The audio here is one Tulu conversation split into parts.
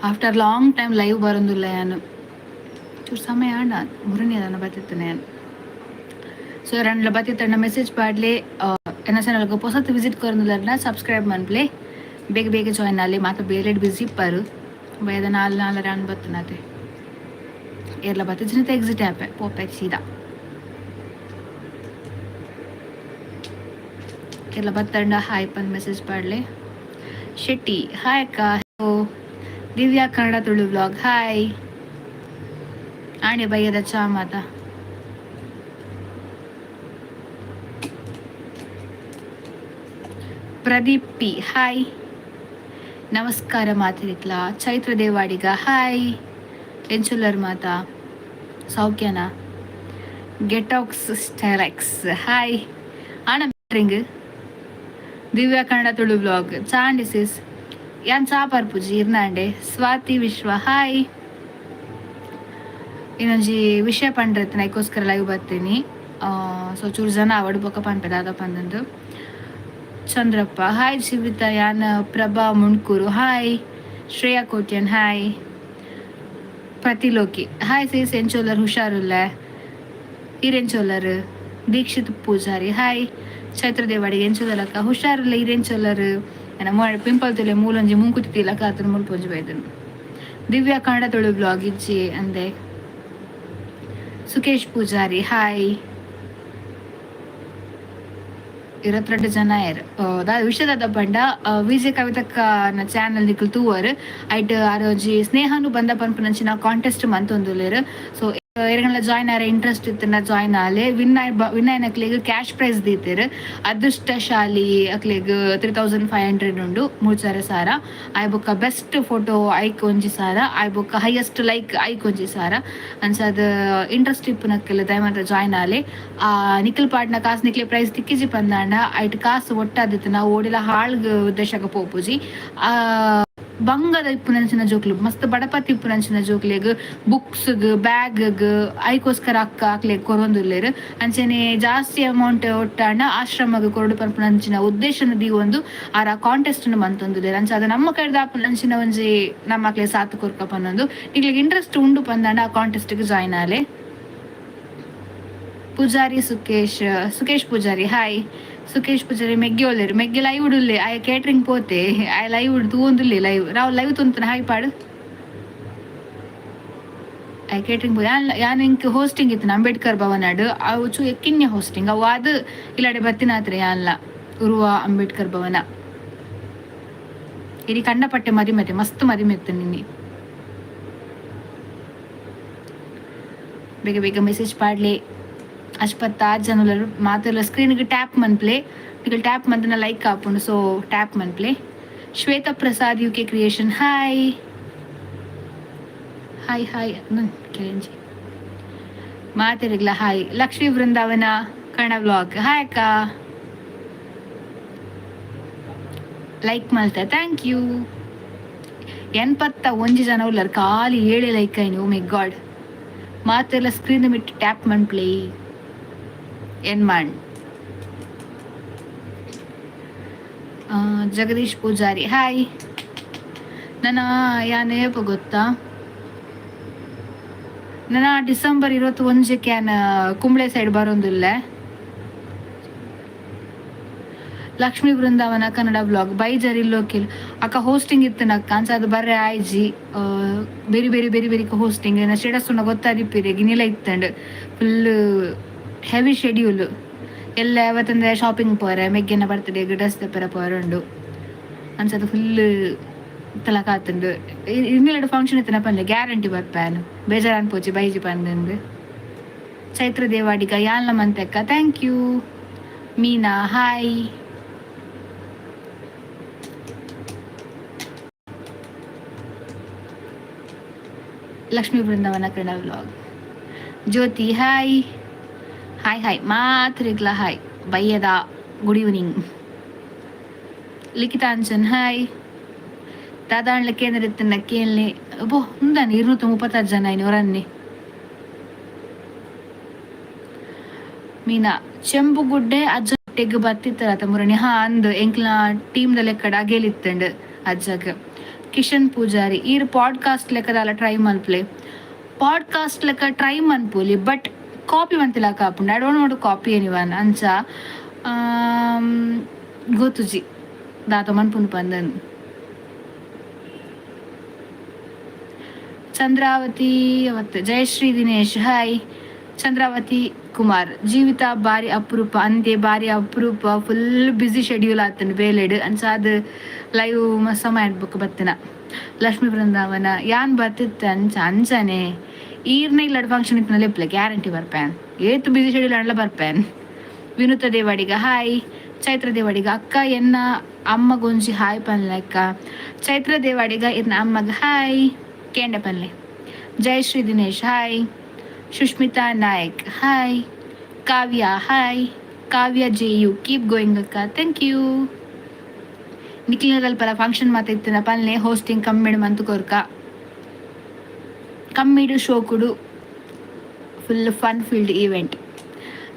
ಆಫ್ಟರ್ ಲಾಂಗ್ ಟೈಮ್ ಲೈವ್ ಬರೋದಿಲ್ಲ ಯಾನು. ಚೂರು ಸಮಯ ಆಂಡ ಮುರನಿ ಅದನ್ನ ಬತ್ತಿತ್ತನೆ ಯಾನ್. ಸೊ ರಂಡ್ಲ ಬತ್ತಿತ್ತಣ್ಣ ಮೆಸೇಜ್ ಪಾಡ್ಲೆ. ಎನ್ನ ಚಾನಲ್ಗೆ ಪೊಸತ್ ವಿಸಿಟ್ ಕೊರಂದುಲ್ಲರ್ನ ಸಬ್ಸ್ಕ್ರೈಬ್ ಮನ್ಪ್ಲೆ. ಬೇಗ ಬೇಗ ಜಾಯ್ನ್ ಅಲ್ಲಿ. ಮಾತ ಬೇರೆ ಬಿಸಿ ಇಪ್ಪಾರು. ಬಯದ ನಾಲ್ ನಾಲ್ಕರ ಅನ್ ಬತ್ತನತೆ. ಏರ್ಲ ಬತ್ತಿಜಿನ ಎಕ್ಸಿಟ್ ಆಪೆ ಪೋಪೆ ಸೀದಾ. ಏರ್ಲ ಬತ್ತಂಡ ಹಾಯ್ ಪಂದ್ ಮೆಸೇಜ್ ಪಾಡ್ಲೆ. ಶೆಟ್ಟಿ ಹಾಯ್ ಅಕ್ಕ. Hello Divya Kannada Tulu vlog, hi. ಆಣೆ ಬಯ್ಯದ ಚಾ ಮಾತ. ಪ್ರದೀಪ್ ಪಿ ಹಾಯ್, ನಮಸ್ಕಾರ ಮಾತಿರಿಕ್ಲಾ. ಚೈತ್ರ ದೇವಾಡಿಗ ಹಾಯ್. ಎಂಚುಲ್ಲರ್ ಮಾತಾ, ಸೌಖ್ಯನಾ? ಗೆಟಾಕ್ಸ್ ಸ್ಟೈಲೆಕ್ಸ್ ಹಾಯ್. ಆಣ ರಿಂಗ್. ದಿವ್ಯಾ ಕನ್ನಡ ತುಳು ವ್ಲಾಗ್, ಚಾಂಡಿ ಸಿಸ್, ಯಾನ್ ಚಾ ಪರ್ಪುಜಿ ಇರ್ನಾಂಡೆ. ಸ್ವಾತಿ ವಿಶ್ವ ಹಾಯ್. ಇನ್ನೊಂಜಿ ವಿಷಯ ಪಂಡ್ರತ್ನ ಐಕೋಸ್ಕರ ಲೈವ್ ಬರ್ತೀನಿ. ಸೊ ಚೂರು ಜನ ಅವಡು ಬೊಕ್ಕ ಪನ್ಪೆ ದಾದ ಪಂದಂದು. ಚಂದ್ರಪ್ಪ ಹಾಯ್. ಜೀವಿತ ಯಾನ್ ಪ್ರಭಾ ಮುಣ್ಕೂರು ಹಾಯ್. ಶ್ರೇಯಾ ಕೋಟ್ಯನ್ ಹಾಯ್. ಪ್ರತಿಲೋಕಿ ಹಾಯ್ ಸಿಸ್, ಎಂಚೋಲರ್? ಹುಷಾರುಲ್ಲ? ಈರೆಂಚೋಲರ್? ದೀಕ್ಷಿತ್ ಪೂಜಾರಿ ಹಾಯ್. ಚೈತ್ರ ದೇವಾಡಿ ಎಂಚೋಲಕ್ಕ? ಹುಷಾರುಲ್ಲ. ಈರೆಂಚೋಲರ್? ಪಿಂಪಲ್ ತುಲೆ ಮೂಲೊಂಜಿ ಮೂಂಕುತಿ ತಿಲಕ ಆತನ ಮುಲ್ಪೊಂಜಿ ಬೈದನು. ದಿವ್ಯಾ ಕನ್ನಡ ತುಳು ಬ್ಲಾಗ್ ಇಜ್ಜಿ ಅಂದೆ. ಸುಕೇಶ್ ಪೂಜಾರಿ ಹಾಯ್. 22 ಜನ ಏರ್ ದಾದ ವಿಷಯದ ಪಂಡ, ವಿಜಯ ಕವಿತಕ್ಕ ಚಾನಲ್ ನಿಕುಲು ತೂವರ್. ಐಟ್ ಆರೋಜಿ ಸ್ನೇಹನು ಬಂದ ಪನ್ಪುನಂಚಿನ ಕಾಂಟೆಸ್ಟ್ ಮಂತೊಂದುಲ್ಲೆರ್. ಸೊ ಏರೆಗ್ಲ ಜಾಯ್ನ್ ಆರೆ ಇಂಟ್ರೆಸ್ಟ್ ಇತ್ತಂಡ ಜಾಯ್ನ್ ಆಲೆ. ವಿನ್ ವಿನ್ ಆಯ್ನಕ್ಲೆಗ್ ಕ್ಯಾಶ್ ಪ್ರೈಸ್ ದೀತೆರ್. ಅದೃಷ್ಟಶಾಲಿ ಅಕ್ಲೆಗ್ 3500 ಉಂಡು, 3500. ಆಯ್ ಬೊಕ್ಕ ಬೆಸ್ಟ್ ಫೋಟೋ ಐಕ್ 1000. ಆಯ್ ಬೊಕ್ಕ ಹೈಯೆಸ್ಟ್ ಲೈಕ್ ಐಕ್ 1000. ಅಂಚಾದ್ ಇಂಟ್ರೆಸ್ಟ್ ಇಪ್ಪುನಕ್ಲ್ ದಯಮಾತ ಜಾಯ್ನ್ ಆಲೆ. ಆ ನಿಕಲ್ ಪಾಡ್ನ ಕಾಸ್ ನಿಕ್ಲೆ ಪ್ರೈಸ್ ತಿಕ್ಕಿಜಿ ಪಂದಾಂಡ, ಐಟ್ ಕಾಸ್ ಒಟ್ಟಾದಿತ್ತು ನಾವು ಓಡಿಲ ಹಾಳ್ಗ್ ಉದ್ದೇಶಕ ಪೋಪುಜಿ. ಆ ಬಂಗದ ಇಪ್ಪುನಂಚಿನ ಜೋಕ್ಲು, ಮಸ್ತ್ ಬಡಪತ್ತ್ ಇಪ್ಪುನಂಚಿನ ಜೋಕ್ಲೆಗ್ ಬುಕ್ಸ್ ಬ್ಯಾಗ್ ಐಕೋಸ್ಕರ ಅಕ್ಕ ಅಕ್ಲೆಗ್ ಕೊರೊಂದುಲ್ಲೆರ್. ಅಂಚನೆ ಜಾಸ್ತಿ ಅಮೌಂಟ್ ಒಟ್ಟಾಂಡ ಆಶ್ರಮಗ್ ಕೊರೊಡು ಪನ್ಪುನಂಚಿನ ಉದ್ದೇಶನ ದೀವೊಂದು ಆರ್ ಆ ಕಾಂಟೆಸ್ಟ್ ನ್ ಮಂತೊಂದುಲ್ಲೆರ್. ಅಂಚ ಅದು ನಮ್ಮ ಕೈಡ್ದ್ ಆಪುನಂಚಿನ ಒಂಜಿ ನಮ್ಮ ಅಕ್ಲೆ ಸಾಥ್ ಕೊರ್ಕ ಪನ್ನೊಂದು. ನಿಕ್ಲೆಗ್ ಇಂಟ್ರೆಸ್ಟ್ ಉಂಡು ಪಂದಾಂಡ ಆ ಕಾಂಟೆಸ್ಟ್ ಗ್ ಜಾಯ್ನ್ ಆಲೆ. ಪೂಜಾರಿ ಸುಕೇಶ್, ಸುಕೇಶ್ ಪೂಜಾರಿ ಹಾಯ್. ಸುಕೇಶ್ ಪೂಜಾರಿ ಮೆಗ್ಗೆ ಒಲ್ಲೆರ್? ಮೆಗ್ಗೆ ಲೈವ್ ಉಡುಲ್ಲೆ. ಆಯ ಕೇಟರಿಂಗ್ ಪೋತೆ. ಆಯ ಲೈವ್ ತೂವೊಂದುಲ್ಲೆ. ಲೈವ್ ರಾವ್ ಲೈವ್ ತೂಂತನ ಹಾಯ್ ಪಾಡು. ಆಯ್ ಕೇಟರಿಂಗ್ ಪೋ. ಯಾನ್ ಯಾನ್ ಇಂಕ್ ಹೋಸ್ಟಿಂಗ್ ಇತ್ತು ಅಂಬೇಡ್ಕರ್ ಭವನಡ್. ಅವು ಚೂ ಎಕ್ಕಿನ್ಯ ಹೋಸ್ಟಿಂಗ್ ಅವು. ಅದು ಇಲ್ಲಾಡೆ ಬತ್ತಿನಾತ್ರೆ ಯಾನ್ಲ ಉರುವ ಅಂಬೇಡ್ಕರ್ ಭವನ. ಇಡೀ ಕಂಡಪಟ್ಟೆ ಮದಿಮೆತೆ, ಮಸ್ತ್ ಮದಿಮೆತ್ತು ನಿನ್ನೆ. ಬೇಗ ಬೇಗ ಮೆಸೇಜ್ ಪಾಡ್ಲೆ. ಅಶ್ಪತ್ತಾರು ಜನ ಮಾತೆಲ್ಲ ಸ್ಕ್ರೀನ್ಗೆ ಟ್ಯಾಪ್ ಮನ್ಪ್ಲೆ. ನಿಕಲ್ ಟ್ಯಾಪ್ ಮಂತನ ಲೈಕ್ ಆಪುಂಡು. ಸೊ ಟ್ಯಾಪ್ ಮನ್ಪ್ಲೆ. Shwetha Prasad U K creation hi hi hi. ಕೇಂಜಿ ಮಾತೆರಿಗ್ಲ hi. Lakshmi Vrindavana Kannada vlog hi ಅಕ್ಕ. ಲೈಕ್ ಮಲ್ತೆ, thank you. 81 ಜನ ಉಲ್ಲರ್, ಖಾಲಿ 7 ಲೈಕ್ ಐನಿ. Oh my god. ಮಾತೆಲ್ಲ ಸ್ಕ್ರೀನ್ ಮಿಟ್ಟು ಟ್ಯಾಪ್ ಮನ್ಪ್ಲೆ. ಎನ್ಮಾಣ್ ಜಗದೀಶ್ ಪೂಜಾರಿ ಹಾಯ್. ನನ್ನ ಯಾನ್ ಏಪ ಗೊತ್ತಾ, ನನ್ನ ಡಿಸೆಂಬರ್ 21ಕ್ಕೆ ಯಾನ್ ಕುಂಬ್ಳೆ ಸೈಡ್ ಬರೋದಿಲ್ಲ. ಲಕ್ಷ್ಮೀ ವೃಂದಾವನ ಕನ್ನಡ ಬ್ಲಾಗ್ ಬೈಜರ್ ಇಲ್ಲೋಕಿಲ್ ಅಕ್ಕ? ಹೋಸ್ಟಿಂಗ್ ಇತ್ತು ನಕ್ಕ, ಅಂಚ ಅದು ಬರ್ರೆ ಆಯ್ಜಿ. ಬೇರೆ ಬೇರೆ ಬೇರೆ ಬೇರೆ ಹೋಸ್ಟಿಂಗ್ ಸ್ಟೇಟಸ್ ಗೊತ್ತಾದಿಪ್ಪಿರಿ. ಗಿನಿಲ ಇತ್ತಂಡ್ ಫುಲ್ ಹೆವಿ ಶೆಡ್ಯೂಲ್ ಎಲ್ಲ. ಯಾವತ್ತಂದ್ರೆ ಶಾಪಿಂಗ್ ಪೋರೆ, ಮೆಗ್ಗೆನ ಬರ್ತ್ಡೇ ಡ್ರೆಸ್ ತೆಪ್ಪರ ಪೋರೆ ಉಂಡು. ಅಂಚದ ಫುಲ್ ತಲಕ ಆತುಂಡು. ಇನ್ನೆರಡು ಫಂಕ್ಷನ್ ಇತ್ತನ ಪಂದೆ, ಗ್ಯಾರಂಟಿ ಬರ್ಪೇನು. ಬೇಜಾರ್ ಅನ್ಪೋಚಿ ಬೈಜಿ ಪಂದಂದು. ಚೈತ್ರ ದೇವಾಡಿಗ ಯಾನ್ಲ ಮಂತೆಕ್ಕ, thank you. Meena hi. Lakshmi Vrindavana Kannada vlog Jyothi hi hi hi. ಮಾತ್ರಿಗ್ಲ hi. ಬಯ್ಯದ good evening. ಲಿಖಿತಾಂಚನ್ hi. ದಾದಾಂಡ್ಲ ಕೇಂದ್ರ ಇತ್ತನ್ನ ಕೇಳಲಿ. ಅಬ್ಬೋ, ಉಂದಾನೆ 236 ಜನ ಇನಿ ಒರನ್ನಿ. ಮೀನಾ ಚೆಂಬುಗುಡ್ಡೆ ಅಜ್ಜ ಬತ್ತಿತ್ತರತ ಮುರಣಿ? ಹಾ ಅಂದ್, ಎಂಕ್ಲ ಟೀಮ್ ದ ಲೆಕ್ಕಡ ಅಗೇಲಿತ್ತಂಡ್ ಅಜ್ಜಗ್. Kishan Poojary, ಈರ್ ಪಾಡ್ಕಾಸ್ಟ್ ಲೆಕ್ಕದಾಲ ಟ್ರೈ ಮನ್ಪುಲೆ. ಪಾಡ್ಕಾಸ್ಟ್ ಲೆಕ್ಕ ಟ್ರೈ ಮನ್ಪುಲಿ, ಬಟ್ ಕಾಪಿ ಮಂತಿಲಕ ಆಪುಂಡು. I don't want copy anyone. ಅಂಚ ಗೊತ್ತುಜಿ ದಾತ ಮನ್ಪುಂಡು ಪಂದನ್. ಚಂದ್ರಾವತಿ ಅವತ್ತು, ಜಯಶ್ರೀ ದಿನೇಶ್ ಹಾಯ್. ಚಂದ್ರಾವತಿ ಕುಮಾರ್, ಜೀವಿತ ಬಾರಿ ಅಪರೂಪ ಅಂತೆ, ಬಾರಿ ಅಪರೂಪ. Full busy schedule ಆತನ ಬೇಲೆಡ್. ಅಂಚಾದ್ ಲೈವ್ ಸಮಯ ಬೊಕ್ಕ ಬತ್ತಿನ. ಲಕ್ಷ್ಮೀ ಬೃಂದಾವನ, ಯಾನ್ ಬತ್ತಿತ್ತೆ ಅಂಚ ಅಂಚನೆ. ಈರ್ನ ಇಲ್ಲಡ್ ಫಂಕ್ಷನ್ ಇತ್ತಿನ ಲೆಪ್ಲೆ, ಗ್ಯಾರಂಟಿ ಬರ್ಪೇನ್. ಏತ್ ಬಿಸಿ ಶೆಡ್ಯೂಲ್ ಅಂಡ್ಲ ಬರ್ಪೇನ್. ವಿನುತ ದೇವಾಡಿಗ ಹಾಯ್. ಚೈತ್ರ ದೇವಾಡಿಗ, ಅಕ್ಕ ಎನ್ನ ಅಮ್ಮಗೊಂಜಿ ಹಾಯ್ ಪನ್ಲೆ ಅಕ್ಕ. ಚೈತ್ರ ದೇವಾಡಿಗ, ಇರ್ನ ಅಮ್ಮಗ ಹಾಯ್ ಕೇಂಡ ಪನ್ಲೆ. Jayashree Dinesh hi. Sushmita Nayak hi. Kavya hi. Kavya J U, keep going ಅಕ್ಕ, thank you. ನಿಖಿಲದಲ್ಪಲ function ಮಾತ ಪನ್ಲೆ. ಹೋಸ್ಟಿಂಗ್ ಕಮ್ಮಿಡು ಮಂತು ಕೊರ್ಕ, ಕಮ್ಮಿಡು ಶೋಕುಡು, full fun filled event.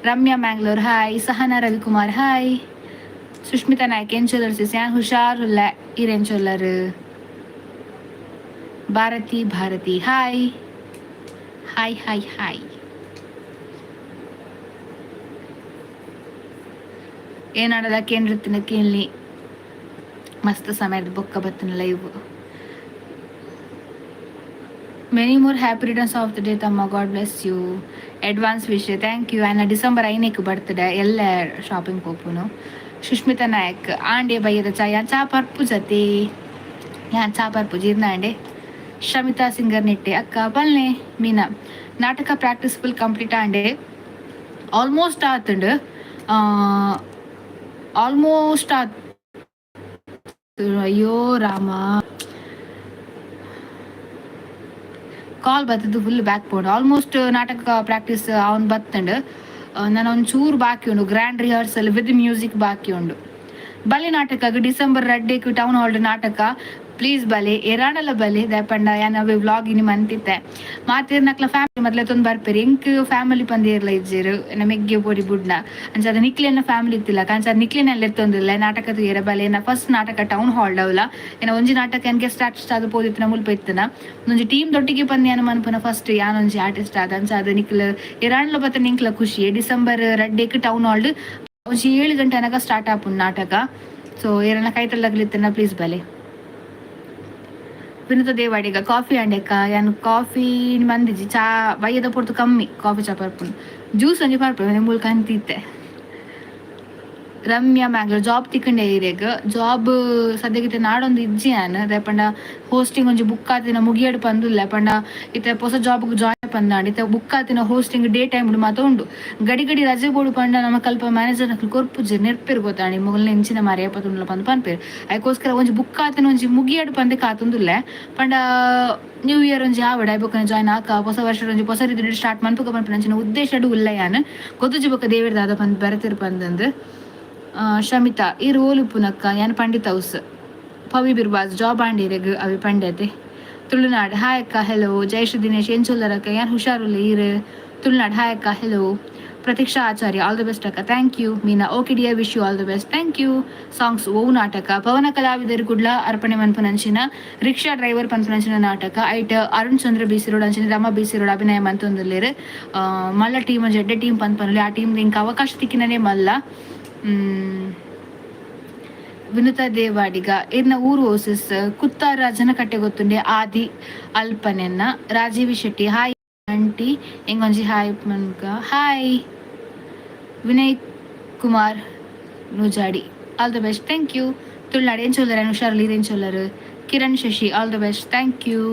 Ramya Mangalore hi. Sahana Ravikumar hi. Sushmita Nayak, ಎಂಚೊಲ್ಲರ್ ಸಿಸ್? ಯಾನ್ ಹುಷಾರುಲ್ಲ, ಈರ್ ಎಂಚೊಲ್ಲರು? Bharati Bharati hi hi hi hi. ಏನಾಡದ ಕೇಂದ್ರತ್ತಿನ ಕೇಳಲಿ. ಮಸ್ತ್ ಸಮಯದ ಬೊಕ್ಕ ಬತ್ತಿನ live. Many more happy returns of the day ತಮ್ಮ, God bless you, advance wish, thank you. And December 5ಕ್ಕೆ ಬರ್ತ್ಡೇ, ಎಲ್ಲ ಶಾಪಿಂಗ್ ಪೋಪುನು. ಸುಷ್ಮಿತಾ ನಾಯಕ್, ಆಂಡೆ ಬಯ್ಯದ ಚಾ? ಯಾನ್ ಚಾ ಪರ್ಪು ಜತಿ, ಯಾನ್ ಚಾ ಪರ್ಪು ಜೀರ್ಣ ಆಂಡೆ. ಶಮಿತಾ ಸಿಂಗರ್ ನಿಟ್ಟೆ, ಅಕ್ಕ ಪಲ್ನೆ. ಮೀನಾ, ನಾಟಕ practice full complete ಆಂಡೆ? ಆಲ್ಮೋಸ್ಟ್ ಆತುಂಡು, ಆಲ್ಮೋಸ್ಟ್ ಆತ್. ಅಯ್ಯೋ ರಾಮ, ಕಾಲ್ ಬತ್ತದು ಫುಲ್ ಬ್ಯಾಕ್ ಪೋಂಡು. ಆಲ್ಮೋಸ್ಟ್ ನಾಟಕ ಪ್ರಾಕ್ಟೀಸ್ ಅವನ್ ಬತ್ತಂಡು. ನಾನು ಒಂಚೂರು ಬಾಕಿ ಉಂಡು, grand rehearsal with music ಬಾಕಿ ಉಂಡು. ಬಲಿ ನಾಟಕ ಡಿಸೆಂಬರ್ 2ಕ್ಕೆ ಟೌನ್ ಹಾಲ್ ನಾಟಕ. ಪ್ಲೀಸ್ ಬಲೆ, ಏರಾಂಡಲ ಬಲೆ. ದಾಯೆಪಂಡ ಯಾನ್ ಅವೆ ವ್ಲಾಗ್ ಇನಿ ಮಂತಿತ್ತೆ. ಮಾತೆರ್ನಕ್ಲ ಫ್ಯಾಮಿಲಿ ಮೊದ್ಲೆ ತೊಂದು ಬರ್ಪೆರ್. ಎಂಕ್ ಫ್ಯಾಮಿಲಿ ಪಂದ್ ಇಜ್ಜೆರ್, ಮೆಗ್ಗೆ ಪೊಡಿ ಬುಡ್ನ. ಅಂಚಾದ್ ನಿಕ್ಲೆನ ಫ್ಯಾಮಿಲಿ ಇತ್ತಿಲ್ಲ, ಅಂಚಾದ್ ನಿಕ್ಲೆನ ಲೆತ್ತೊಂದಿಲ್ಲ. ನಾಟಕ ತೂಯೆರೆ ಬಲೆ. ಎನ್ನ ಫಸ್ಟ್ ನಾಟಕ ಟೌನ್ ಹಾಲ್ ಡೌಲ. ಎನ್ನ ಒಂಜಿ ನಾಟಕ ಎನ್ ಗೆಸ್ಟ್ ಆರ್ಟಿಸ್ಟ್ ಆದ್ ಪೋದಿತ್ತಿನ ಮುಲ್ಪ ಇತ್ತಿನ. ಒಂಜಿ ಟೀಮ್ ದೊಟ್ಟಿಗೆ ಪಂದ್ ಯಾನ್ ಮನ್ಪುನ ಫಸ್ಟ್ ಯಾನೊಂಜಿ ಆರ್ಟಿಸ್ಟ್ ಆದ್. ಅಂಚಾದ್ ನಿಕ್ಲ್ ಏರಾಂಡಲ ಬತ್ತ ನಿಂಕ್ಲ ಖುಷಿ. ಡಿಸೆಂಬರ್ 2ಕ್ಕೆ ಟೌನ್ ಹಾಲ್, ಒಂಜಿ 7 ಗಂಟೆ ಅನಗ ಸ್ಟಾರ್ಟ್ ಆಪುಂಡು ನಾಟಕ. ಸೊ ಏರನ ಕೈತಲ್ದಕ್ಲ್ ಪ್ಲೀಸ್ ಬಲೆ. ವಿನುತ ದೇವಾಡಿಗ, ಕಾಫಿ ಅಂಡೆಕ್ಕ? ಯಾನ್ ಕಾಫಿ ಮಂದಿಜಿ, ಚಾ ಬಯ್ಯದ ಪೊರ್ತು ಕಮ್ಮಿ ಕಾಫಿ ಚಾ ಪರ್ಪುನು. ಜ್ಯೂಸ್ ಒಂಜಿ ಪರ್ಪುನು ಮೂಲಕ ಅಂತಿತ್ತೆ. ರಮ್ಯಾ ಮ್ಯಾಂಗ್ಳೂರ್, ಜಾಬ್ ತಿಕ್ಕಂಡೆ ಈರೆಗ್? ಜಾಬ್ ಸದ್ಯಕ್ಕೆ ನಾಡೊಂದು ಇಜ್ಜಿ ಯಾನ್. ದಾಯೆ ಪಂಡ ಹೋಸ್ಟಿಂಗ್ ಒಂಜಿ ಬುಕ್ ಆತಿನ ಮುಗಿಯಡ್ ಪಂದುಲ್ಲ. ಪಂಡ ಇತ್ತೆ ಪೊಸ ಜಾಬ್ ಜಾಯ್ನ್ ಪಂದಾಂಡ್. ಇತ್ತೆ ಬುಕ್ ಆತಿನ hosting day time ಮಾತ ಉಂಡು. ಗಡಿ ಗಡಿ ರಜೆ ಬೋಡು ಪಂಡ ನಮ್ಮ ಕಲ್ಪ ಮ್ಯಾನೇಜರ್ ನಕಲು ಕೊರ್ಪುಜೆರ್, ನೆರ್ಪೆರ್ ಗೊತ್ತಾಂಡಿ ಮೊಗಲ್ನ ಎಂಚಿನ ಮಾರಿ ಏಪತುಂಡುಲ ಪಂದ್ ಪನ್ಪೆರ್. ಐಕೋಸ್ಕರ ಒಂಜಿ ಬುಕ್ ಆತಿನ ಒಂಜಿ ಮುಗಿಯಡ್ ಪಂದೆ ಕಾತೊಂದುಲ್ಲೆ. ಪಂಡ ನ್ಯೂ ಇಯರ್ ಒಂಜಿ ಆವಡ್, ಐಬೊಕ್ಕನೆ ಜಾಯ್ನ್ ಆಕ, ಹೊಸ ವರ್ಷ ಒಂಜಿ ಹೊಸ ರೀತಿ ಸ್ಟಾರ್ಟ್ ಮನ್ಪುಗ ಪನ್ಪಿನಂಚಿನ ಉದ್ದೇಶಡ್ ಉಲ್ಲ ಯಾನ್. ಗೊತ್ತುಜಿ ಬೊಕ್ಕ ದೇವೆರ್ ದಾದ ಪಂದ್ ಬರತೆರ್ ಪಂದಂದ್. ಶಮಿತಾ, ಈರ್ ಓಲು ಉಪ್ಪುನಕ್ಕ? ಯಾನ್ ಪಂಡಿತ್ ಹೌಸ್. ಪವಿ ಬಿರ್ಬಾಸ್, ಜಾಬ್ ಆಂಡಿರೆಗ್? ಅವಿ ಪಂಡ್ಯತೆ. ತುಳುನಾಡ್ ಹಾಯ್ ಅಕ್ಕ, ಹೆಲೋ. ಜಯಶ್ರೀ ದಿನೇಶ್, ಎಂಚೊಲ್ಲರಕ್ಕ? ಯಾನ್ ಹುಷಾರುಲ್ಲ, ಈರ್? ತುಳುನಾಡ್ ಹಾಯ್ ಅಕ್ಕ, hello. Pratiksha Acharya, all the best ಅಕ್ಕ, thank you. Meena, okay dear, wish you all the best, thank you. Songs ಓವು ನಾಟಕ? ಪವನ ಕಲಾವಿದರು ಕುಡ್ಲ ಅರ್ಪಣೆ ಮನ್ಪುನಂಚಿನ ರಿಕ್ಷಾ ಡ್ರೈವರ್ ಪನ್ಪುನಂಚಿನ ನಾಟಕ. ಐಟ್ ಅರುಣ್ ಚಂದ್ರ ಬಿಸಿ ರೋಡ್ ಅಂಚಿನ ರಮ ಬಿಸಿ ರೋಡ್ ಅಭಿನಯ ಮಂತೊಂದುಲ್ಲೆರ್. ಮಲ್ಲ ಟೀಮ್, ಜಡ್ಡೆ ಟೀಮ್ ಪನ್ಪನಲ್ಲಿ. ಆ ಟೀಮ್ ಇಂಕ್ ಅವಕಾಶ ತಿಕ್ಕಿನನೇ ಮಲ್ಲ. ವಿನುತಾ ದೇವಾಡಿಗ, ಇರ್ನ ಊರು ಓಸಿಸ್? ಕುತ್ತಾರ ಜನಕಟ್ಟೆ ಗೊತ್ತುಂಡೆ, ಆದಿ ಅಲ್ಪನೆನ್ನ. ರಾಜೀವಿ ಶೆಟ್ಟಿ ಹಾಯ್ ಆಂಟಿ, ಎಂಗೊಂಜಿ ಹಾಯ್ ಮನ್ಕ, hi. Vinay Kumar Nujadi, all the best, thank you. Tulunad ಎಂಚೊಲ್ಲರ್? ಹುಷಾರಲ್ಲಿ, ಎಂಚೊಲ್ಲರು? Kiran Shashi, all the best, thank you.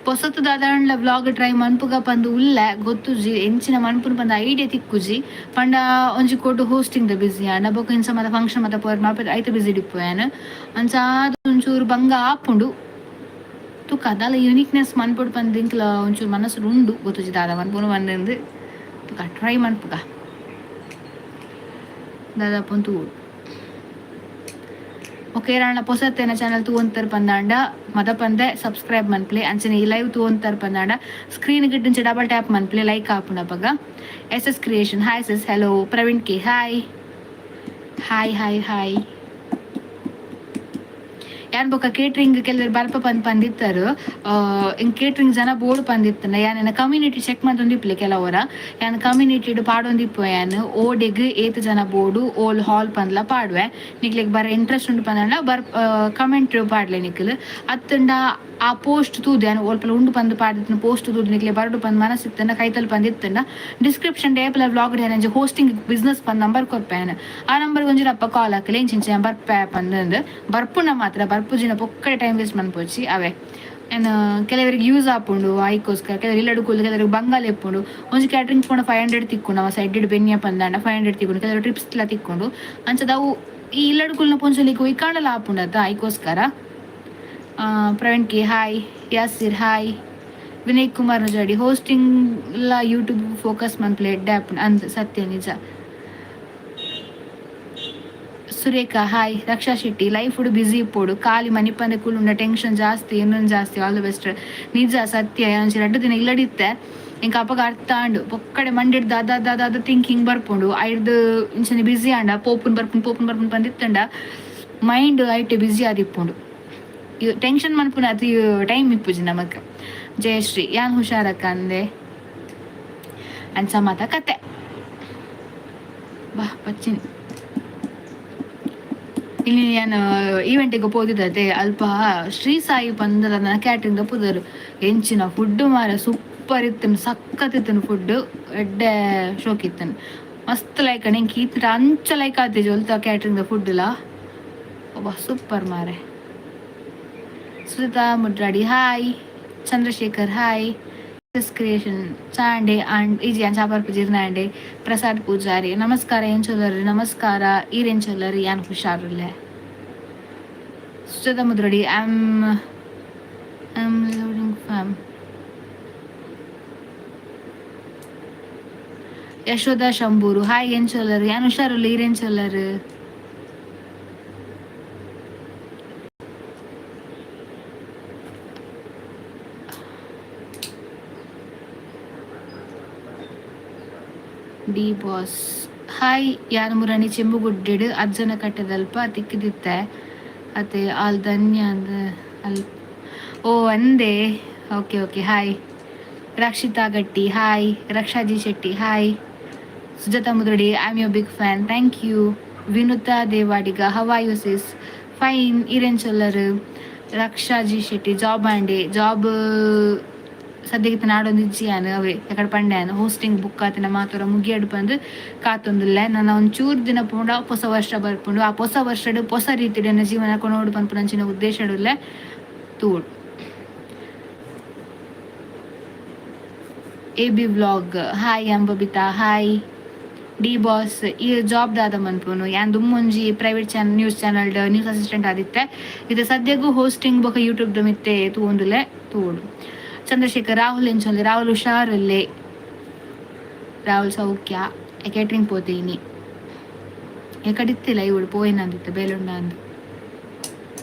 ಪೊಸತು ದಾದಾಂಡ್ಲ vlog try ಮನ್ಪುಗ ಪಂದು ಉಲ್ಲ, ಗೊತ್ತುಜಿ ಎಂಚಿನ ಮನ್ಪುನು ಪಂದ್ ಐಡಿಯಾ ತಿಕ್ಕುಜಿ. ಪಂಡ ಒಂಜಿ ಕೋಟು ಹೋಸ್ಟಿಂಗ್ ದ ಬಿಸಿ ಆಂಡ ಬೊಕ ಇಂಚ ಮತ ಫಂಕ್ಷನ್ ಮತ ಪೋರ್ ಮಾಪ ಐತ ಬಿಸಿ ಇಪ್ಪುಯಾನ್. ಅಂಚಾದ್ ಒಂಚೂರು ಬಂಗ ಆಪುಂಡು. ತುಕ ದಾಲ ಯುನೀಕ್ನೆಸ್ ಮನ್ಪೊಡು ಪಂದ್ ಇಂಕ್ಲ ಒಂಚೂರು ಮನಸ್ಸು ಉಂಡು. ಗೊತ್ತುಜಿ ದಾದ ಮನ್ಪುನು ಪಂದ್. ತುಕ ಟ್ರೈ ಮನ್ಪುಗ ದಾದ ಪಂತು. ಓಕೆ, ರಾಣ ಪೊಸತ್ತೇನ ಚಾನಲ್ ತೂವಂತರ್ ಪಂದಾಂಡ ಮದ ಪಂದೆ ಸಬ್ಸ್ಕ್ರೈಬ್ ಮನ್ಪ್ಲೆ. ಅಂಚನೆ ಈ ಲೈವ್ ತೂವಂತರ್ ಪಂದಾಂಡ ಸ್ಕ್ರೀನ್ ಗಿಡ್ಡಿಂಚ ಡಬಲ್ ಟ್ಯಾಪ್ ಮನ್ಪ್ಲೆ, ಲೈಕ್ ಆಪುಂಡಪಗ. S S creation hi sis, hello. Praveen K hi hi hi hi. ಯಾನ್ ಬೊಕ ಕೇಟರಿಂಗ್ ಕೆಲವೆರ್ ಬರ್ಪ ಪಂದ್ ಪಂದಿತ್ತರ್. ಎಂಕ್ ಕೇಟರಿಂಗ್ ಜನ ಬೋಡು ಪಂದಿತ್ತಂಡ ಯಾನ್ ಎನ್ನ ಕಮ್ಯುನಿಟಿ ಚೆಕ್ ಮಂತೊಂದಿಪ್ಪುಲೆ ಕೆಲವೊರ. ಯಾನ್ ಕಮ್ಯುನಿಟಿಡ್ ಪಾಡೊಂದಿಪ್ಪುವೆ ಯಾನ್ ಓಡೆಗ್ ಏತ್ ಜನ ಬೋಡು, ಓಲ್ ಹಾಲ್ ಪಂದ್ಲ ಪಾಡುವೆ. ನಿಕ್ಲೆಗ್ ಬರ ಇಂಟ್ರೆಸ್ಟ್ ಉಂಡು ಪಂಡ ಬರ್ ಕಮೆಂಟ್ ಪಾಡ್ಲೆ ನಿಕ್ಲ್. ಅತ್ತ್ಂಡ ಆ ಪೋಸ್ಟ್ ತೂದು ಯಾನ್ ಒಲ್ಪಲ ಉಂಡು ಪಂದ್ ಪಾಡ್ದಿತ್ತಿನ ಪೋಸ್ಟ್ ತೂದು ನಿಕ್ಲೆ ಬರೊಡು ಪಂದ್ ಮನಸ್ ಇತ್ತ್ಂಡ ಕೈತಲ್ ಪಂದ್ ಇತ್ತ್ಂಡ ಡಿಸ್ಕ್ರಿಪ್ಷನ್ ಏಪಲ ವ್ಲಾಗ್ ಡ್ ಯಾನ್ ಹೋಸ್ಟಿಂಗ್ ಬಿಸ್ನೆಸ್ ಪಂದ್ ನಂಬರ್ ಕೊರ್ಪೆ ಯಾನ್. ಆ ನಂಬರ್ ಒಂಜಿ ರಪ್ಪ ಕಾಲ್ ಹಾಕಲೆ ಇಂಚ ಇಂಚ ಬರ್ಪೆ ಪಂದ್. ಬರ್ಪುನ ಮಾತ್ರ ಬರ್ಪುಜಿನ ಪೊಕ್ಕಡೆ ಟೈಮ್ ವೇಸ್ಟ್ ಮನ್ಪೊಚ್ಚಿ ಅವೇ. ಯಾನ್ ಕೆಲವರಿಗೆ ಯೂಸ್ ಆಪುಂಡು ಐಕೋಸ್ಕರ ಕೆಲವರು ಇಲ್ಲಡ್ ಕುಲ್ದು ಕೆಲವರಿಗೆ ಬಂಗಾಲ ಇಪ್ಪುಂಡು. ಒಂಜಿ ಕ್ಯಾಟ್ರಿಂಗ್ ಪೋಂಡ 500 ತಿಕ್ಕುಂಡು ನಮ ಸೈಡ್ ಬೆನ್ನಿಯ ಪಂದಾಂಡ 500 ತಿಕ್ಕುಂಡು ಕೆಲವರು ಟ್ರಿಪ್ಸ್ ಲ ತಿಕ್ಕುಂಡು. ಅಂಚದ ಅವು ಈ ಇಲ್ಲಡ್ ಕುಲ್ನ ಪೊಂಜೊಲಿಗ್ ಒಯ್ಕಾಂಡಲ ಆಪುಂಡು ಅತ್ತ ಐಕೋಸ್ಕರ. Praveen K hi, Yasir hi, Vinay Kumar Nujadi. Hosting ಲ ಯೂಟ್ಯೂಬ್ ಫೋಕಸ್ ಮನ್ಪುಲೆ ಎಡ್ಡೆ ಆಪುಂಡು ಅಂದ್ ಸತ್ಯ ನಿಜ. ಸುರೇಖಾ ಹಾಯ್, ರಕ್ಷಾ ಶೆಟ್ಟಿ ಲೈಫ್ ಬಿಸಿ ಇಪ್ಪೊಡು ಖಾಲಿ ಮನಿಪಂದೆ ಕುಲ್ಲುಂಡ ಟೆನ್ಷನ್ ಜಾಸ್ತಿ ಇನ್ನೊಂದು ಜಾಸ್ತಿ all the best. ನಿಜ ಸತ್ಯ. ಒಂಜಿ ರಡ್ಡ್ ದಿನ ಇಲ್ಲಡಿತ್ತೆ ಎಂಕ್ ಅಪಗ ಅರ್ಥ ಆಂಡ್ ಪೊಕ್ಕಡೆ ಮಂಡೆಡ್ ದಾದ ದಾದ ಥಿಂಕಿಂಗ್ ಬರ್ಪುಂಡು. ಐರ್ದ್ ಇಂಚನೆ ಬಿಸಿ ಆಂಡ ಪೋಪುನ್ ಬರ್ಪುನ್ ಪೋಪುನ್ ಬರ್ಪುನ್ ಪಂದಿತ್ತಂಡ ಮೈಂಡ್ ಐಟೆ ಬಿಸಿ ಆದಿಪ್ಪುಂಡು. ಟೆನ್ಷನ್ ಮನ್ಪುನ ಅತಿ ಟೈಮ್ ಇಪ್ಪುಜಿ ನಮಕ್. ಜಯಶ್ರೀ ಯಾನ್ ಹುಷಾರಕ್ಕ ಅಂದೆ. ಅಂಚ ಮಾತ ಕತೆ ಬಾ ಪಚ್ಚಿನಿ. ಇಲ್ಲಿ ಯಾನ್ ಈವೆಂಟಿಗೆ ಪೋದಿದ್ದತೆ ಅಲ್ಪ ಶ್ರೀ ಸಾಯಿ ಪಂದಲ ಕ್ಯಾಟ್ರಿಂಗ್ ಪುದರ್. ಎಂಚಿನ ಫುಡ್ ಮಾರೆ, ಸೂಪರ್ ಇತ್ತನ್, ಸಖತ್ ಇತ್ತನ್ ಫುಡ್, ಎಡ್ಡೆ ಶೋಕ್ ಇತ್ತನ್, ಮಸ್ತ್ ಲೈಕ್. ಎಂಕ್ ಈತ್ ಅಂಚ ಲೈಕ್ ಆತಿಜಿ ಒಲ್ತ ಕ್ಯಾಟ್ರಿಂಗ್ ಫುಡ್ ಲ. ಒಬ್ಬ ಸೂಪರ್ ಮಾರೆ. Sujatha Mudradi hi, Chandrashekar hi, S creation ಚಾಂಡೆ and easy ಚಾಪರ್ ಪೂಜಿರ್ನಾಂಡೆ. ಪ್ರಸಾದ್ ಪೂಜಾರಿ ನಮಸ್ಕಾರ, ಏನ್ ಚೊಲ್ಲರ್? ನಮಸ್ಕಾರ, ಈರೇನ್ ಚೊಲ್ಲರ್? ಯಾನ್ ಹುಷಾರುಲ್ಲೆ. Sujatha Mudradi I am loading fam. Yashoda Shambur hi, ಏನ್ ಚೊಲ್ಲರ್? ಯಾನ್ ಹುಷಾರುಲ್ಲೆ, ಈರೇನ್ ಚೊಲ್ಲರ್? D boss hi. ಯಾನ್ ಮುರಣಿ ಚೆಂಬುಗುಡ್ಡೆಡ್ ಅಜ್ಜನ ಕಟ್ಟೆದಲ್ಪ ತಿಕ್ಕಿದಿತ್ತೆ ಅತೆ ಆಲ್ ಧನ್ಯ ಅಂದ್ ಅಲ್ ಓ ಅಂದೆ. Okay okay hi. Rakshita Gatti hi, Raksha G Shetty hi, Sujatha Mudradi I am your big fan, thank you. Vinutha Devadiga how are you sis? Fine, ಈರೇನ್ ಚೊಲ್ಲರ್? Raksha G Shetty job ಆಂಡೆ. Job ಸದ್ಯಕ್ಕೆ ನಾಡೊಂದು ಇಜ್ಜಿ ಯಾನ್ ಅವೇ ಎಕಡೆ ಪಂಡೆ ಯಾನ್ ಹೋಸ್ಟಿಂಗ್ ಬುಕ್ ಆತಿನ ಮಾತುರ ಮುಗಿಯಡ್ ಪಂದ್ ಕಾತೊಂದುಲ್ಲೆ. ನನ ಒಂಚೂರು ದಿನ ಪೋಂಡ ಪೊಸ ವರ್ಷ ಬರ್ಪುಂಡು. ಆ ಪೊಸ ವರ್ಷಡ್ ಪೊಸ ರೀತಿಡ್ ಎನ್ನ ಜೀವನ ಕೊನೊಡು ಪನ್ಪುನಂಚಿನ ಉದ್ದೇಶಡುಲ್ಲೆ ತೂಡ್. A B vlog hi, Ambabita hi. D boss ಈ ಜಾಬ್ ದಾದ ಮನ್ಪುನು? ಯಾನ್ ದುಮ್ಮೊಂಜಿ private channel news channel news assistant ಆದಿತ್ತೆ. ಇದು ಸದ್ಯಗೂ ಹೋಸ್ಟಿಂಗ್ ಬೊಕ ಯೂಟ್ಯೂಬ್ ದ ಮಿತ್ತೆ ತೂವೊಂದುಲ್ಲೆ ತೂವೊಡು. ಚಂದ್ರಶೇಖರ್ ರಾಹುಲ್ ಎಂಚೊಲ್ಲೆ? ರಾಹುಲ್ ಹುಷಾರುಲ್ಲೆ, ರಾಹುಲ್ ಸೌಖ್ಯ. ಕ್ಯಾಟ್ರಿಂಗ್ ಪೋತೇನಿ ಎಕಡಿತ್ತಿಲ್ಲ ಇವಳು ಪೋಯಿನಂದಿತ್ತು ಬೇಲುಂಡ ಅಂದು.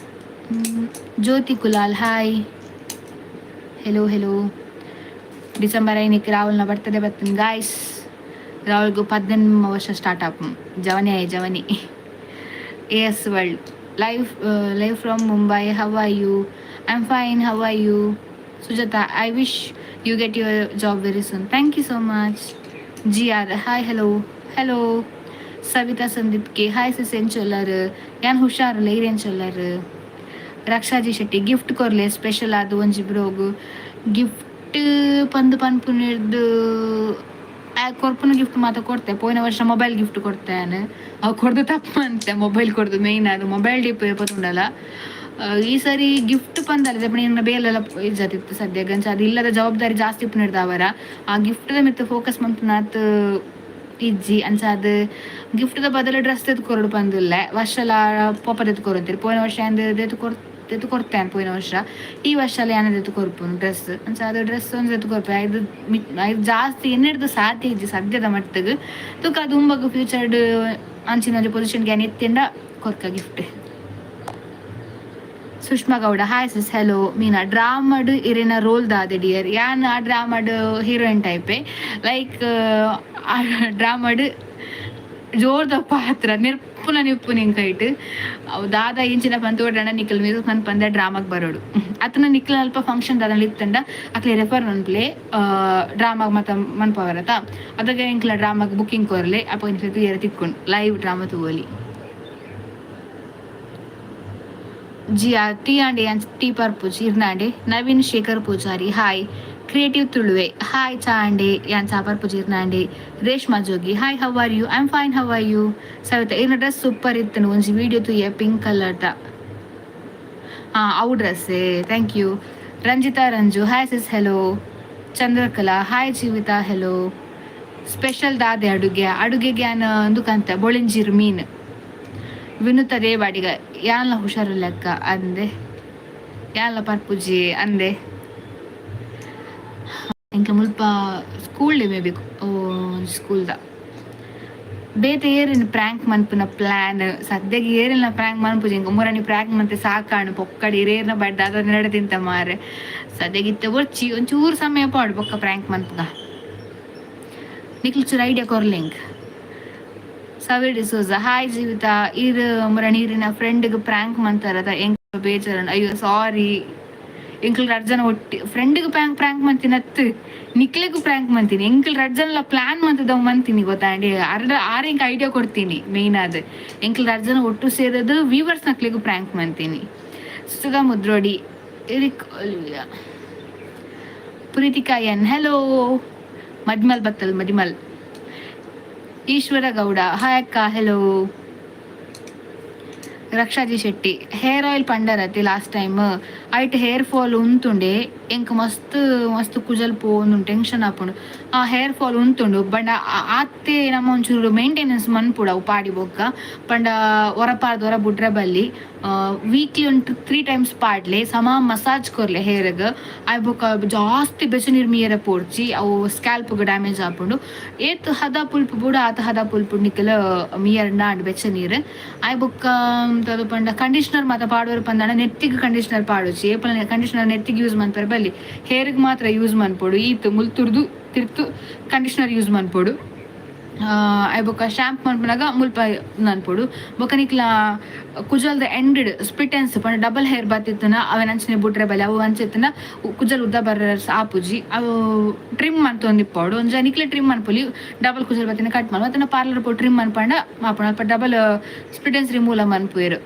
Jyothi Kulal hi, hello hello. December 5ಕ್ಕೆ ರಾಹುಲ್ನ birthday ಬರ್ತೇನೆ ಗಾಯ್ಸ್. ರಾಹುಲ್ಗೂ 18 ವರ್ಷ ಸ್ಟಾರ್ಟ್ ಆಪ್ ಜವನಿ ಆಯ್ ಜವನಿ. A S world live live from Mumbai, how are you? I am fine, how are you? Sujatha I wish you get your job very soon, thank you so much. G R hi, hello hello. Savitha Sandeep K hi sis, ಏನ್ ಚೊಲ್ಲರ್? ಯಾನ್ ಹುಷಾರಲ್ಲ, ಈರೇನ್ ಚೊಲ್ಲರ್? ರಕ್ಷಾಜಿ ಶೆಟ್ಟಿ gift ಕೊರ್ಲೆ special ಅದು ಒಂಜಿ ಬ್ರೋಗು. ಗಿಫ್ಟ್ ಪಂದ್ ಪನ್ಪುನೆರ್ದ್ ಕೊರ್ಪುನ ಗಿಫ್ಟ್ ಮಾತ ಕೊರ್ತೆ. ಪೋಯಿನ ವರ್ಷ ಮೊಬೈಲ್ ಗಿಫ್ಟ್ ಕೊರ್ತೆ ಅವು ಕೊರ್ದು ತಪ್ಪು ಅಂತೆ ಮೊಬೈಲ್ ಕೊರ್ದು ಮೇಯ್ನ್ ಅದು ಮೊಬೈಲ್ ಡಿಪ್ ಪತುಂಡಲ. ಈ ಸರಿ ಗಿಫ್ಟ್ ಪಂದಲ್ಲ ನಿನ್ನ ಬೇಲೆಲ್ಲ ಇಜ್ಜಾತಿತ್ತು ಸದ್ಯ ಗಂಚ ಅದು ಇಲ್ಲದ ಜವಾಬ್ದಾರಿ ಜಾಸ್ತಿ ಇಪ್ಪುನೆರ್ದಾವರ ಆ ಗಿಫ್ಟ್ ಮಿತ್ತ್ ಫೋಕಸ್ ಮನ್ಪುನಾತ್ ಇಜ್ಜಿ. ಅಂಚ ಅದು ಗಿಫ್ಟ್ ದ ಬದಲು ಡ್ರೆಸ್ ತೆತ್ ಕೊರೊಡು ಪಂದುಲ್ಲೆ. ವರ್ಷಲ ಪೊಪ ತೆತ್ ಕೊರೊಂತೆರ್. ಪೋಯಿನ ವರ್ಷ ದೆತ್ ಕೊರ್ ದೆತ್ ಕೊರ್ತೆ ಪೋಯಿನ ವರ್ಷ. ಈ ವರ್ಷಲ ಯಾನ್ ದೆತ್ ಕೊರ್ಪುನು ಡ್ರೆಸ್. ಅಂಚ ಅದು ಡ್ರೆಸ್ ಒಂಜಿ ದೆತ್ ಕೊರ್ಪೆ. ಐದು ಐದು ಜಾಸ್ತಿ ಎನ್ನೆಡ್ದ್ ಸಾಧ್ಯ ಇಜ್ಜಿ ಸದ್ಯದ ಮಟ್ಟಗ್. ತುಕ ದುಂಬಗ್ ಫ್ಯೂಚರ್ಡ್ ಅಂಚಿನ ಒಂಜಿ ಪೊಸಿಷನ್ ಯಾನ್ ಎತ್ತಿಂಡ ಕೊರ್ಕ gift. Sushma Gowda hi sis, hello. Meena ಡ್ರಾಮಡ್ ಇರೆನ ರೋಲ್ ದಾದೆ ಡಿಯರ್? ಯಾನ್ ಆ ಡ್ರಾಮಡ್ ಹೀರೋಯಿನ್ ಟೈಪೆ, ಲೈಕ್ ಆ ಡ್ರಾಮಡ್ ಜೋರ್ದ ಪಾತ್ರ ಉಪ್ಪುನ ನಿಪ್ಪು ನಿಂಕೈಟ್ ಅವು ದಾದ ಇಂಚಿನ ಪಂತೋಡಣ ನಿಕಲ್ ಮ್ಯೂಸಿಕ್ ಪಂದೆ ಡ್ರಾಮಾಗ್ ಬರೋಡು. ಅತನ ನಿಕ್ಲ ಅಲ್ಪ ಫಂಕ್ಷನ್ ದಾದ ಇತ್ತಂಡ ಅಕ್ಲೆ ರೆಫರ್ ಮನ್ಪ್ಲೆ, ಡ್ರಾಮಾಗ್ ಮತ ಮನ್ಪವರತ. ಅದಾಗ ಎಂಕ್ಲ ಡ್ರಾಮಾಗ್ ಬುಕ್ಕಿಂಗ್ ಕೊರ್ಲೆ. ಅಪ್ಪ ನಿಕ್ಲೆ ತೂಯರ ತಿಕ್ಕೊಂಡು, ಲೈವ್ ಡ್ರಾಮಾ ತೂವಲಿ. ಜಿ ಟೀ ಆಂಡೆ, ಟೀ ಪರ್ಪುಜಿ ಇರ್ನಾಂಡೆ. Naveen Shekar Poojary hi. Creative Tuluve hi. ಚಾಂಡೆ, ಯಾನ್ ಚಾ ಪರ್ಪುಜಿ ಇರ್ನಾಂಡೆ. Reshma Jogi hi, how are you? I am fine, how are you? Savita, ಇರ್ನ ಡ್ರೆಸ್ ಸೂಪರ್ ಇತ್ತು, ಒಂಜಿ ವಿಡಿಯೋ ತೂಯ ಪಿಂಕ್ ಕಲರ್ದ. ಹಾಂ, ಅವು dress. Thank you. Ranjita Ranju hi sis, hello. Chandrakala hi. Jeevitha hello. Special ದಾದೆ ಅಡುಗೆ? ಅಡುಗೆಗೆ ಅಂದುಕಂತ ಬೊಳಿಂಜಿರ್ ಮೀನ್. ವಿನುತ ದೇವಾಡಿಗ ಯಾನ್ಲ ಹುಷಾರು ಲೆಕ್ಕ ಅಂದೆ, ಯಾನ್ಲ ಪರ್ಪುಜಿ ಅಂದೆ. ಎಂಕ ಮುಲ್ಪ ಸ್ಕೂಲ್ ಬೇಕು, ಸ್ಕೂಲ್ದ ಬೇತೆ ಏರಿನ ಪ್ರ್ಯಾಂಕ್ ಮನ್ಪುನ ಪ್ಲಾನ್? ಸದ್ಯಕ್ಕೆ ಏರಿನ ಪ್ರ್ಯಾಂಕ್ ಮನ್ಪುಜಿ. ಇಂಕ ಮುರಣಿ ಪ್ರ್ಯಾಂಕ್ ಮಂತೆ ಸಾಕಾಣು ಪೊಕ್ಕಡಿ ಏರ್ನ ಬಡ್ಡ ಅದ ನಡೆ ತಿಂತ ಮಾರೆ. ಸದ್ಯಗಿತ್ತ ಬೊರ್ಚಿ, ಒಂಚೂರು ಸಮಯ ಪಾಡು, ಬೊಕ್ಕ ಪ್ರ್ಯಾಂಕ್ ಮನ್ಪುಗ. ನಿಕ್ಲು ಚೂರು ಐಡಿಯಾ ಕೊರ್ಲಿಂಕ್. ಸವಿ ಡಿಸೋಜ ಹಾಯ್. ಜೀವಿತ, ಇರ್ ಮುರ ನೀರಿನ ಫ್ರೆಂಡ್ಗೆ ಪ್ರ್ಯಾಂಕ್ ಮಂತಾರದ, ಎಂಕ್ ಬೇಜಾರ. ಅಯ್ಯೋ ಸಾರಿ. ಎಂಕಲ್ ರಡ್ಡ್ ಜನ ಒಟ್ಟಿ ಫ್ರೆಂಡ್ಗೆ ಪ್ರ್ಯಾಂಕ್ ಪ್ರ್ಯಾಂಕ್ ಮಂತೀನಿ ಅತ್ತು, ನಿಕ್ಲೆಗೂ ಪ್ರ್ಯಾಂಕ್ ಮಂತೀನಿ. ಎಂಕಲ್ ರಡ್ಡ್ ಜನಲ ಪ್ಲಾನ್ ಮಂತದವ್ ಮಂತೀನಿ ಗೊತ್ತಾಂಡಿ. ಅರ್ಧ ಆರ್ ಎಂಕ್ ಐಡಿಯಾ ಕೊಡ್ತೀನಿ. ಮೇನ್ ಅದು ಎಂಕಲ್ ರಡ್ಡ್ ಜನ ಒಟ್ಟು ಸೇರೋದು ವ್ಯೂವರ್ಸ್ ನಕ್ಲೆಗೂ ಪ್ರ್ಯಾಂಕ್ ಮಂತೀನಿ. ಸುಧಾ ಮುದ್ರೋಡಿ, ಎರಿಕ್ ಒಲಿವಿಯಾ, ಪ್ರೀತಿಕಾ ಎನ್ ಹೆಲೋ. ಮದ್ಮಲ್ ಬತ್ತಲ್ ಮದಿಮಲ್. ಈಶ್ವರ ಗೌಡ ಹಾಯ್ ಅಕ್ಕ, hello. Rakshaji Shetty, hair oil ಪಂಡರತಿ ಲಾಸ್ಟ್ ಟೈಮ್ ಐಟ್ ಹೇರ್ ಫಾಲ್ ಉಂತುಂಡೆ. ಎಂಕ್ ಮಸ್ತ್ ಮಸ್ತ್ ಕುಜಲ್ ಪೋಂದುಂಡು, ಟೆನ್ಷನ್ ಆಪುಂಡು. ಆ ಹೇರ್ ಫಾಲ್ ಉಂತುಂಡು ಬಟ್ ಆತೆ ನಮ್ಮ ಒಂಚೂರು ಮೇಂಟೆನೆನ್ಸ್ ಮನ್ಪುಡು. ಅವು ಪಾಡಿ ಬೊಕ್ಕ ಪಂಡ ಹೊರ ಪಾಡ್ದು ಹೊರ ಬುಡ್ರೆ ಬಲ್ಲಿ. ವೀಕ್ಲಿ ಒಂದು 3 ಟೈಮ್ಸ್ ಪಾಡ್ಲೆ, ಸಮ ಮಸಾಜ್ ಕೊರ್ಲೆ ಹೇರ್ಗ್. ಆಯ್ ಬೊಕ್ಕ ಜಾಸ್ತಿ ಬೆಚ್ಚ ನೀರು ಮೀಯರ ಪೋಡ್ಚಿ, ಅವು ಸ್ಕ್ಯಾಲ್ಪ್ಗೆ ಡ್ಯಾಮೇಜ್ ಆಪುಂಡು. ಏತ್ ಹದ ಪುಲ್ಪು ಬುಡ ಆತ ಹದ ಪುಲ್ಪು ನಿಕ್ಕಲ ಮೀಯರ್ ನಾಡ್ ಬೆಚ್ಚ ನೀರು. ಆಯ್ ಬೊಕ್ಕ ಪಂಡ ಕಂಡೀಷನರ್ ಮಾತ ಪಾಡುವರು ಪಂದಾಣ ನೆತ್ತಿಗೆ ಕಂಡೀಷನರ್ ಪಾಡೊಚಿ. ಏಪಲ ಕಂಡೀಷನರ್ ನೆತ್ತಿಗೆ ಯೂಸ್ ಮನ್ಪೆರೆ ಬಲ್ಲಿ, ಹೇರ್ಗ್ ಮಾತ್ರ ಯೂಸ್ ಮನ್ಪೊಡು. ಈತ್ ಮುಲ್ತುರ್ದು ತಿರ್ತು ಕಂಡೀಷನರ್ ಯೂಸ್ ಮನ್ಪೊಡು. ಆಯ್ ಬೊಕ್ಕ ಶಾಂಪ್ ಮನ್ಪುನಗ ಮುಲ್ಪ ನನ್ಪೊಡು. ಬೊಕ್ಕ ನಿಕ್ಲ ಕುಜಲ್ದ ಎಂಡ್ ಸ್ಪ್ಲಿಟ್ ಎಂಡ್ಸ್ ಪಂಡ ಡಬಲ್ ಹೇರ್ ಬತ್ತಿತ್ತನ ಅವೆನ್ ಅಂಚನೆ ಬುಟ್ರೆ ಬಲ್ಲಿ. ಅವು ಅಂಚೆತ್ತನ ಕುಜಲ್ ಉದ್ದ ಬರ್ರ ಆಪುಜಿ. ಅವು ಟ್ರಿಮ್ ಮಂತೊಂದಿಪ್ಪೊಡು. ಒಂಜ ನಿಕ್ಲೆ ಟ್ರಿಮ್ ಮನ್ಪೊಲಿ. ಡಬಲ್ ಕುಜಲ್ ಬತ್ತಿನ ಕಟ್ ಮಲ್ ಮತ್ತೆ ಪಾರ್ಲರ್ ಪೋ ಟ್ರಿಮ್ ಮನ್ಪಂಡ ಮಾಪುಣ. ಅಲ್ಪ ಡಬಲ್ ಸ್ಪ್ಲಿಟ್ ಎಂಡ್ಸ್ ರಿಮೂವ್ ಮನ್ಪುವೆರ್.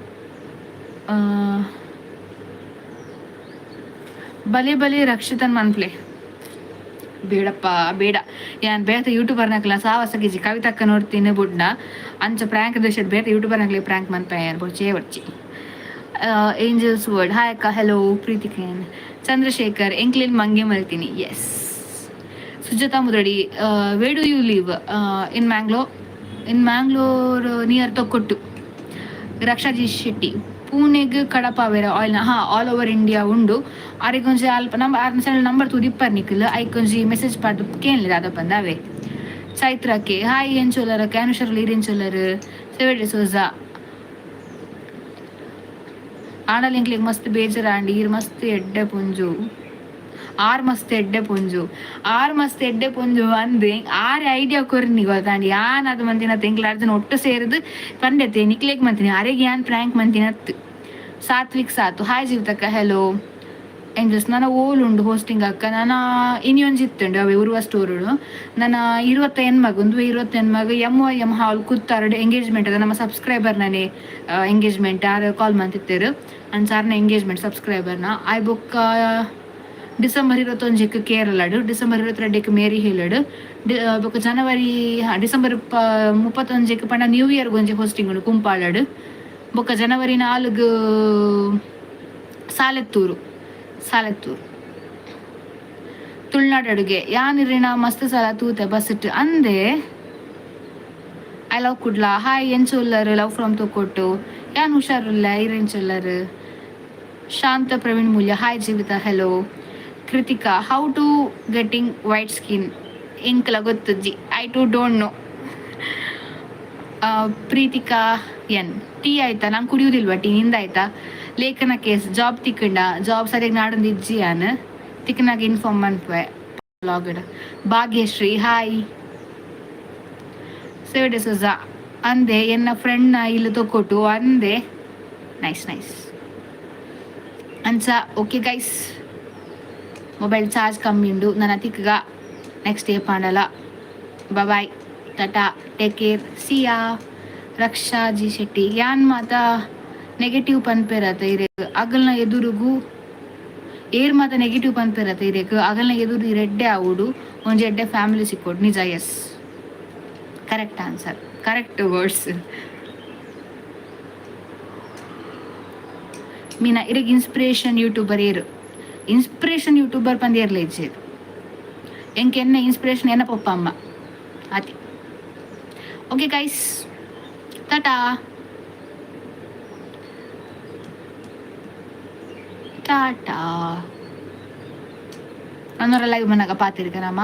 ಬಲೆ ಬಲೆ ರಕ್ಷಿತನ್ ಮನ್ಪ್ಲೆ. ಬೇಡಪ್ಪ ಬೇಡ. ಯಾನ್ ಬೇತೆ ಯೂಟ್ಯೂಬರ್ನಕ್ಲ ಸಾವಸ ಗಿಜಿ. ಕವಿತಕ್ಕ ನೋಡ್ತೀನಿ ಬುಡ್ನ ಅಂಚ ಪ್ರ್ಯಾಂಕ್ ದೇಶಡ್ ಬೇತೆ ಯೂಟ್ಯೂಬರ್ನಕ್ಲೆ ಪ್ರ್ಯಾಂಕ್ ಮನ್ಪೆ ಬೊರ್ಚೇ ಬೊರ್ಚಿ. ಏಂಜಲ್ಸ್ ವರ್ಲ್ಡ್ ಹಾಯ್ ಅಕ್ಕ, ಹೆಲೋ. ಪ್ರೀತಿಕೇನ್ ಚಂದ್ರಶೇಖರ್, ಎಂಕ್ಲಿನ್ ಮಂಗೆ ಮಲ್ತೀನಿ. S. Sujata Mudradi, where do you live? In Mangalore, in Mangalore near Thokkottu. Rakshaji Shetty, ಪೂಣೆಗ್ ಕಡಪಾವೆರ ಆಯಿಲ್? ಹಾ, ಆಲ್ ಓವರ್ ಇಂಡಿಯಾ ಉಂಡು. ಅರೆಗೊಂಜಿ ಅಲ್ಪ ನಮ್ಮ ಆರ್ನ ಚಾನಲ್ ನಂಬರ್ ತೂದಿಪ್ಪರ್ ನಿಕಲ್. ಐಕೊಂಜಿ ಮೆಸೇಜ್ ಪಾಡ್ದು ಕೇನ್ಲೆ ದಾದ ಪಂದಾವೆ. ಚೈತ್ರಕ್ಕೆ ಹಾಯ್. ಎಂಚೊಲ್ಲರ್ ಕ್ಯಾನುಷರ್ ಈರೆಂಚೊಲ್ಲರ್? ಸೆವೆಡ್ ಸೋಜಾ ಆಂಡಲ ಎಂಕ್ಲೆಗ್ ಮಸ್ತ್ ಬೇಜಾರಾಂಡ್. ಈರ್ ಮಸ್ತ್ ಎಡ್ಡೆ ಪುಂಜು, ಆರ್ ಮಸ್ತ್ ಎಡ್ಡೆ ಪುಂಜು, ಆರ್ ಮಸ್ತ್ ಎಡ್ಡೆ ಪುಂಜು ಅಂದ್ ಆರ್ ಐಡಿಯಾ ಕೊರ್ನಿ ಗೊತ್ತಾಂಡ್. ಯಾನ್ ಅದು ಮಂತಿನ ಎಂಕ್ಲ ಅರ್ಜನ ಒಟ್ಟು ಸೇರಿದ್ ಪಂಡೆತೆ ನಿಕ್ಲೆಗ್ ಮಂತಿನಿ, ಅರೆಗ್ ಯಾನ್ ಪ್ರ್ಯಾಂಕ್ ಮಂತಿನತ್. ಸಾತ್ವಿಕ್ ಸಾತು ಹಾಯ್. ಜೀವಿತಕ್ಕ ಹೆಲೋ. ಏಂಜಲ್ಸ್, ನನ್ನ ಓಲ್ ಉಂಡು ಹೋಸ್ಟಿಂಗ್ ಅಕ್ಕ? ನನ್ನ ಇನಿ ಒಂಜಿ ಇತ್ತುಂಡು ಅವೆ ಉರ್ವ ಸ್ಟೋರುಡು. ನನ್ನ 28 ಮಗ ಒಂದು 28 ಮಗ ಎಂ ವೈ ಎಂ ಹಾಲ್ ಕುತ್ತಾರಡು ಎಂಗೇಜ್ಮೆಂಟ್ ಅದ. ನಮ್ಮ ಸಬ್ಸ್ಕ್ರೈಬರ್ ನಾನೇ ಎಂಗೇಜ್ಮೆಂಟ್ ಆರ್ ಕಾಲ್ ಮಂತಿತ್ತೇರು ಅಂಚಾರ್ನ ಎಂಗೇಜ್ಮೆಂಟ್ ಸಬ್ಸ್ಕ್ರೈಬರ್ನ. ಆಯ್ ಬೊಕ್ಕ ಡಿಸೆಂಬರ್ 21ಕ್ಕೆ ಕೇರಳಡು, ಡಿಸೆಂಬರ್ 22ಕ್ಕೆ ಮೇರಿ ಹಿಲ್ಲಡು, ಬೊಕ್ಕ ಜನವರಿ ಡಿಸೆಂಬರ್ 31ಕ್ಕೆ ಪಂಡ ನ್ಯೂ ಇಯರ್ ಒಂಜಿ ಹೋಸ್ಟಿಂಗ್ ಉಂಡು ಕುಂಪಾಳಡು. ಬೊಕ್ಕ ಜನವರಿ 4 ಸಾಲೆತ್ತೂರು, ಸಾಲೆತ್ತೂರು. ತುಳುನಾಡು ಅಡುಗೆ ಯಾನಿರಿನ ಮಸ್ತ್ ಸಲ ತೂತೆ ಬಸ್ ಅಂದೆ. I love Kudla. Hi, ಎಂಚೊಲ್ಲರು? Love from Thokkottu. ಯಾನ್ ಹುಷಾರುಲ್ಲ, ಈರೆಂಚೊಲ್ಲರು? ಶಾಂತ Praveen Moolya hi. Jeevitha hello. Krithika, how to getting white skin? ಎಂಕಲ ಗೊತ್ತುಜ್ಜಿ, I too don't know. Preethika N, tea ಆಯ್ತಾ? ನಾನು ಕುಡಿಯುವುದಿಲ್ವಾ ಟೀ? ನಿಂದ ಆಯ್ತಾ? ಲೇಖನ ಕೇಸ್, ಜಾಬ್ ತಿಕ್ಕಂಡ? ಜಾಬ್ ಸರಿಯಾಗಿ ನಾಡೊಂದು ಇಜ್ಜಿ ಯಾನ್. ತಿಕ್ಕನಾಗ ಇನ್ಫಾರ್ಮ್ ಮನ್ಪುವೆ ಬ್ಲಾಗ್. ಭಾಗ್ಯಶ್ರೀ ಹಾಯ್. ಸೇವೆ ಡಿಸೋಜಾ. ಅಂದೆ ಎನ್ನ ಫ್ರೆಂಡ್ನ ಇಲ್ಲ್ ತೊಕ್ಕೊಟ್ಟು ಅಂದೆ. ನೈಸ್ ನೈಸ್ ಅಂಚ. ಓಕೆ ಗೈಸ್, ಮೊಬೈಲ್ ಚಾರ್ಜ್ ಕಮ್ಮಿ ಉಂಡು. ನನ ತಿಕ್ಕಗ ನೆಕ್ಸ್ಟ್ ಡೇ ಪಾಂಡಲ. Bye, tata, take care, see ya. Raksha G Shetty, ಯಾನ್ ಮಾತ ನೆಗೆಟಿವ್ ಪನ್ಪೆರತ ಇರೆಗ್, ಅಗಲ್ನ ಎದುರುಗು ಏರ್ ಮಾತ ನೆಗೆಟಿವ್ ಪನ್ಪೆರತ ಇರೆಗ್, ಅಗಲ್ನ ಎದುರು ಇರ್ ಎಡ್ಡೆ ಆವೊಡು, ಒಂಜಿ ಎಡ್ಡೆ ಫ್ಯಾಮಿಲಿ ಸಿಕ್ಕೊಡು. ನಿಜ. Yes, correct answer, correct words. Meena, ಇರೆಗ್ ಇನ್ಸ್ಪಿರೇಷನ್ ಯೂಟ್ಯೂಬರ್ ಏರ್? ಇನ್ಸ್ಪಿರೇಷನ್ ಯೂಟ್ಯೂಬರ್ ಪಂದ್ ಏರ್ಲ ಇಜ್ಜೆರ್ ಎಂಕ್. ಎನ್ನ ಇನ್ಸ್ಪಿರೇಷನ್ ಎನ್ನ ಪೊಪ್ಪ ಅಮ್ಮ ಆತೆ. Okay guys, tata tata. ನನೊರ ಲೈವ್ ಮನಗ ಪಾತೆರ್ಗ ನಮ.